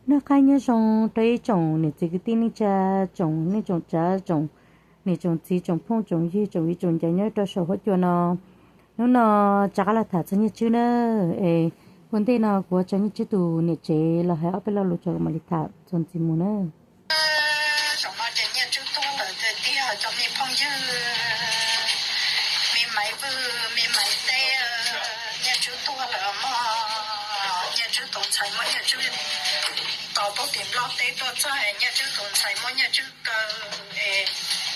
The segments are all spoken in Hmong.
Noj qab nyob zoo rau ib tsoom niam txiv kwv tij neej tsa, tsoom neej tsoom tsav, tsoom niam tsoom txiv, tsoom phooj tsoom ywg, tsoom viv tsoom ncaus nyob rau saum huab cua no. Hnub no rov qab los tham txog Nyiaj Tswb na. Es ua ntej no kuv ua tso Nyiaj Tswb tus niam tsev los hais ob peb lo lus tso mam li tham txuas ntxiv mus na. Zaum no ces Nyiaj Tswb tuag lawm tiag tiag cov me phooj ywg, me Maiv Vwj, me Maiv Teb, Nyiaj Tswb tuag lawm mog. Nyiaj Tswb tus ntxhais muab Nyiaj Tswb tos pab tim Nplog teb tuaj txog, Nyiaj Tswb tus ntxhais muab Nyiaj Tswb kaw,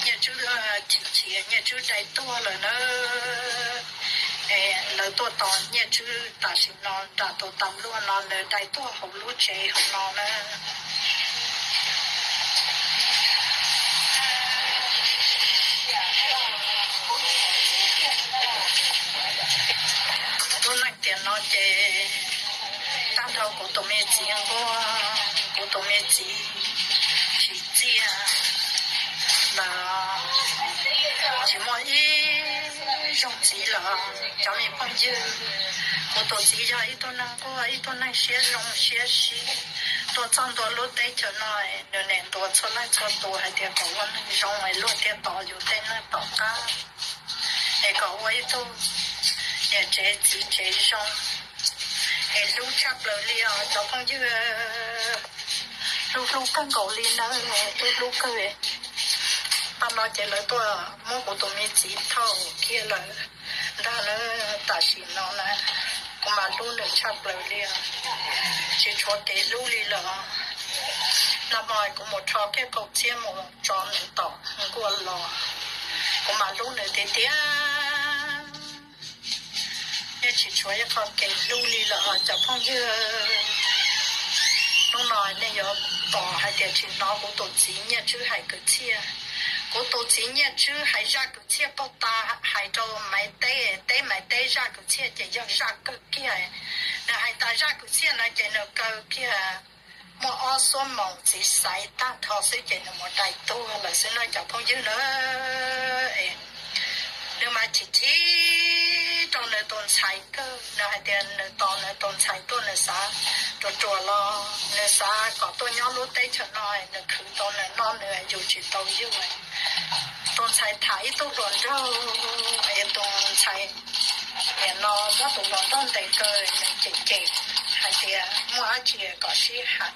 Nyiaj Tswb chim chim, Nyiaj Tswb dai tuag lawm na. Lawv tuaj tos Nyiaj Tswb tam sim no nram tus tas luaj no, nws dai tuag hauv lub tsev hauv no na. Lub neej tiam no ces tag nrho kuv tus me txiv nquag, kuv tus me txiv tsis txiaj lawm, tsis muaj ib zaug txiv lawm cov me phooj ywg. Kuv tus txiv yog ib tug neeg nquag, ib tug neeg siab zoo siab sib, tuaj txog ntua lub teb chaws no, nws niaj ntuas txhua leej txhua tus hais tias kom ua neeg zoo es luag thiaj tos yus tej neeg tom qab, es kom ua ib tug niam tsev txiv tsev zoo, es hlub tshaj plaws li os cov phooj ywg. Hlub hlub kawg nkaus li na, hlub hlub kawg. Tag no ces lawv tuaj muab kuv tus me txiv thauj kiag lawm ntag na. Tam sim no na, kuv mas hlub nws tshaj plaws li, tsis tshuav kev hlub li lawm. Nag hmo kuv mus rho kiag kaum txhiab mus tso nws tom nkuaj los, kuv mas hlub nws tiag tiag. Yeej tsis tshuav ib qho kev hlub li lawm os cov phooj ywg. Hnub no nej yuav pom hais tias tsis hnov kuv tus txiv Nyiaj Tswb hais kwv txhiaj. Kuv tus txiv Nyiaj Tswb hais zaj kwv txhiaj puag ta, hais rau Maiv Teb, teb Maiv Teb zaj kwv txhiaj ces yog zaj kawg kiag. Nws hais tas zaj kwv txhiaj no ces nws kaw kiag muaj ob xuab moos txiv xaiv tag nrho xwb ces nws mus dai tuag lawm xwb no cov phooj ywg na. Nws mas chim chim rau nws tus ntxhais kawg, nws hais tias nws tos nws tus ntxhais tuaj nws xav ruam ruam los nws xav kom tuaj nyob lub teb chaws no, nws khwv tau nws noj nws yus tsis tau yus. Tus ntxhais tham ib tug hluas nraug, es tus ntxhais niam no muab tus hluas nraug ntes kaw, nws cem cem hais tias muaj dab tsi kom sib hais.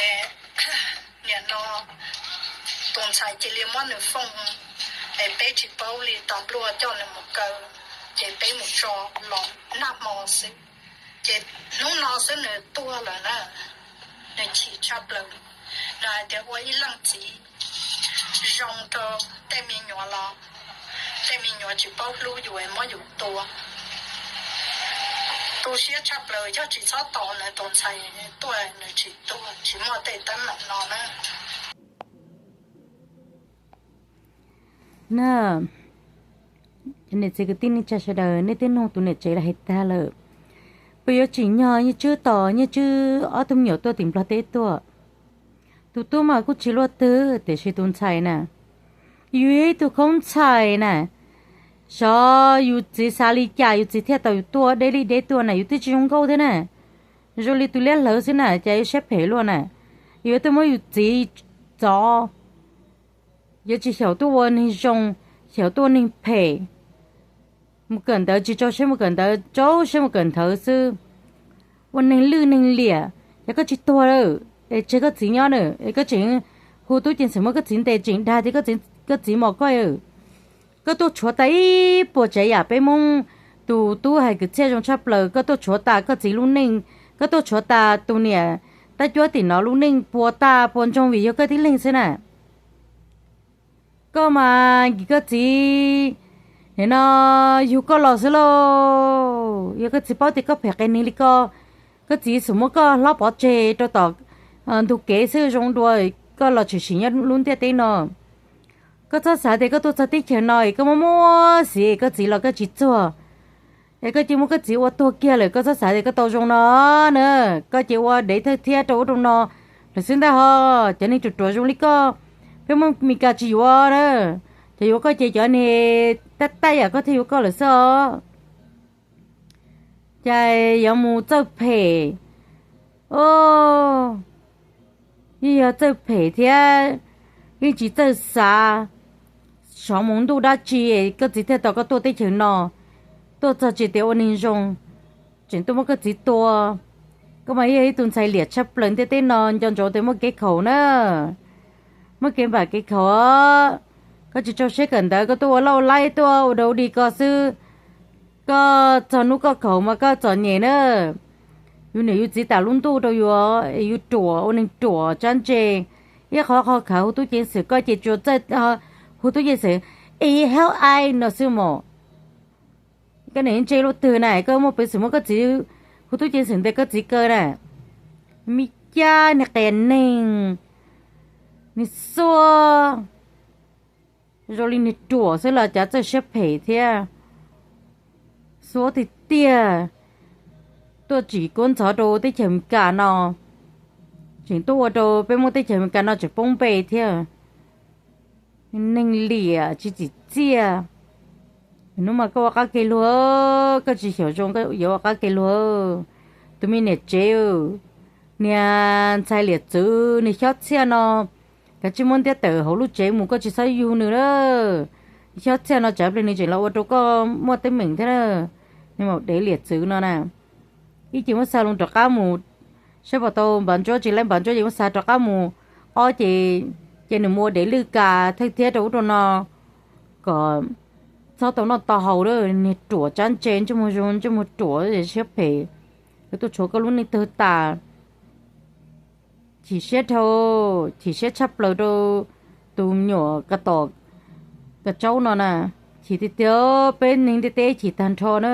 Es niam no tus ntxhais cia li muab nws fooj, es peb tsis paub li, tas nplua coj nws mus kaw, ces peb mus tso los nag hmo xwb, ces hnub no xwb nws tuag lawm na. Nws chim tshaj plaws, nws hais tias ua ib leej txiv zoo rau tej me nyuam los tej me nyuam tsis paub hlub yus es muab yus tua. Tu siab tshaj plaws, yog tsis txhob tos nws tus ntxhais tuaj nws tsis tuag, tsis muaj tej teeb meem no na. Na, cov niam txiv kwv tij neej tsa sawv daws, nej twb noog tus niam tsev los hais tag lawm. Puas yuav tsim nyog Nyiaj Tswb tos Nyiaj Tswb ob tug me nyuam tuaj tim Nplog teb tuaj? Tus tub mas kuj tsis luaj twg, tiam sis tus ntxhais na, yus yog ib tug khaub ntxhais na, xyov yus txiv xav li cas yus txiv thiaj tau yus tuaj deb li deb tuaj na, yus twb tsis zoo nkauj thiab na. Zoo li tus liab hlawv xwb na, cas yuav siab phem luaj na. Yuav tuaj muab yus txiv txov, yuav tsis xyaum tuaj ua neeg zoo, xyaum tuaj ua neeg phem. Mus kawm ntawv tsis rau siab mus kawm ntawv, rau siab mus kawm ntawv xwb. Ua neeg lwj neeg liam, yog koj tsis tuag lawm es tseg koj txiv nyob na, es koj tseem hu tub ceev xwm muab koj txiv ntes, tseem dag tias koj txiv mos koj. Koj tuaj tshuav tas ib puas tsav yam peb Hmoob, tus tub hais kwv txhiaj zoo tshaj plaws, koj tuaj tshuav tas koj txiv lub neej, koj tuaj tshuav tas tus niam tab cuab tim no lub neej puas tas puas ntsoog vim yog koj tib leeg xwb na. Koj mas nkim koj txiv, nim no yug koj los xwb lauj. Yog koj txiv paub tias koj phem qias neeg li ko, koj txiv xum muab koj hlob pov tseg rau tom ntug kev xwb zoo dua, koj los tshwm sim nyob lub ntiaj teb no. Koj txhob xav tias koj tuaj txog teb chaws no es koj muaj muaj xiv es koj txiv los koj tsis txuag, es koj cia muab koj txiv ua tuag kiag lawm, koj txhob xav tias koj tau zoo no na. Koj cia ua dev thawj thiab rau ub rau no lawm xwb ntag ho. Cov neeg ruam ruam zoo li koj, peb Hmoob Mes Kas tsis yuav na. Cov yuav koj ces cov niag tab tab yam koj thiaj yuav koj lawm xwb os. Cas yuav mus txawj phem, o, Yeej yog txawj phem thiab yeej tsis txawj xav, sov mus ntuj dab tsi koj txiv thiaj tos koj tuaj teb chaws no. Tuaj txog tsis tias ua neeg zoo, tseem tuaj muab koj txiv tua. Koj mas yog ib tug ntxhais liam tshaj plaws ntiaj teb no, nco ntsoov tias muaj kev khaum na, muaj kev npam kev khaum. Koj tsis rau siab kawm ntawv, koj tuaj ua lauj laib tuaj ua dog dig ko xwb. Koj txog hnub koj khaum mas koj txom nyem na. Yus niam yus txiv tas lub ntuj rau yus, yus ruam, ua neeg ruam tsab ntse. Ib qho qhov khav hu tub ceev xwm koj ces tsuas txawj hu tub ceev xwm, e, help I no xwb mos. Koj niam ntse luaj twg na, koj muaj peev xwm muab koj txiv hu tub ceev xwm ntes koj txiv kaw na. Me cab niag qias neeg, niag xuab, zoo li niag ruam xwb los cas txawj siab phem thiab. Xuab tiag tiag, tuaj tsim kub ntxhov rau teb chaws Amelikas no, tseem tuaj ua rau peb muab teb chaws Amelikas no tseem poob npe thiab. Neeg liam tsis txim txiaj. Hnub mas koj ua qab kev luag, koj tsis xyaum zoo koj yuav ua qab kev luag. Tus me niam tsev, niag ntxhais liam txwv, niag xyob txhiaj no, kav tsij muab ntiab tawm hauv lub tsev mus, koj tsis txhob yug nws na. Xyob txhiaj no tsam pliag nws tseem los ua rau koj muaj teeb meem thiab na. Niag maum dev liam txwv no na, ib ces muab xa loo rov qab mus, saib puas tau Npav Ntsuab, tsis laib Npav Ntsuab ces muab xa rov qab mus. Ob ces, ces nws mus ua dev lwj kas thawj thiab rau ub rau no, kom txhob tau noj tau haus lawm. Niag ruam tsab ntse, ntsej muag zoo ntsej muag ruam siab phem, yuav tuaj tshuav koj lub neej tawg tas. Chim siab dhau, chim siab tshaj plaws rau tus me nyuam ka tom ka tsaub no na. Chim tiag tiag, peb neeg ntiaj teb chim tag nrho na.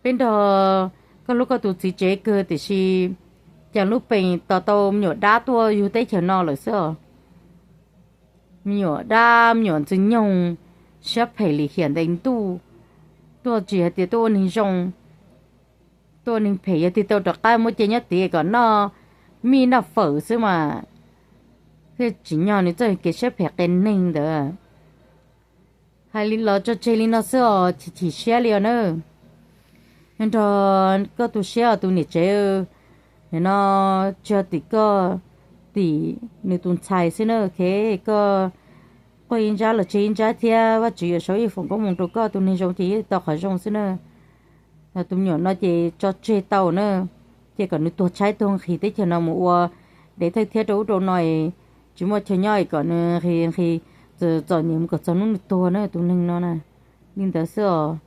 Peb nrog koj hlub koj tus txiv tsev kawg tiam sis cas lub pees tos tau me nyuam dab tuaj yug teb chaws no lawm xwb os. Me nyuam dab, me nyuam ntxwg nyoog, siab phem lim hiam ntev ntuj, tuaj tsis hais tias tuaj ua neeg zoo, tuaj ua neeg phem, yog tig tau rov qab muab cia nyob tid kom noj mij noj fawm xwb mas. Thiaj tsim nyog nws txoj kev siab phem qias neeg ntawd. Hais li los tso tseg li no xwb os, chim chim siab li os na. Nrog koj tu siab os tus niam tsev, nim no tsis yog tim koj, tim nws tus ntxhais xwb na. Koj quaj ib ntsab los tseg ib ntsab thiab, Vajtswv yuav sau ib foom koob hmoov rau koj, tus neeg zoo ces yeej tau qhov zoo xwb na. Tus me nyuam no ces tso tseg tau na, ces kom nws tuag tshaib tuag nqhis teb chaws no mus ua dev thawj thiab rau ub rau no, tsis muaj chaw nyob es kom nws nqhis nqhis txom nyem mus kom txog hnub nws tuag na tus neeg no na. Li ntawd xwb os.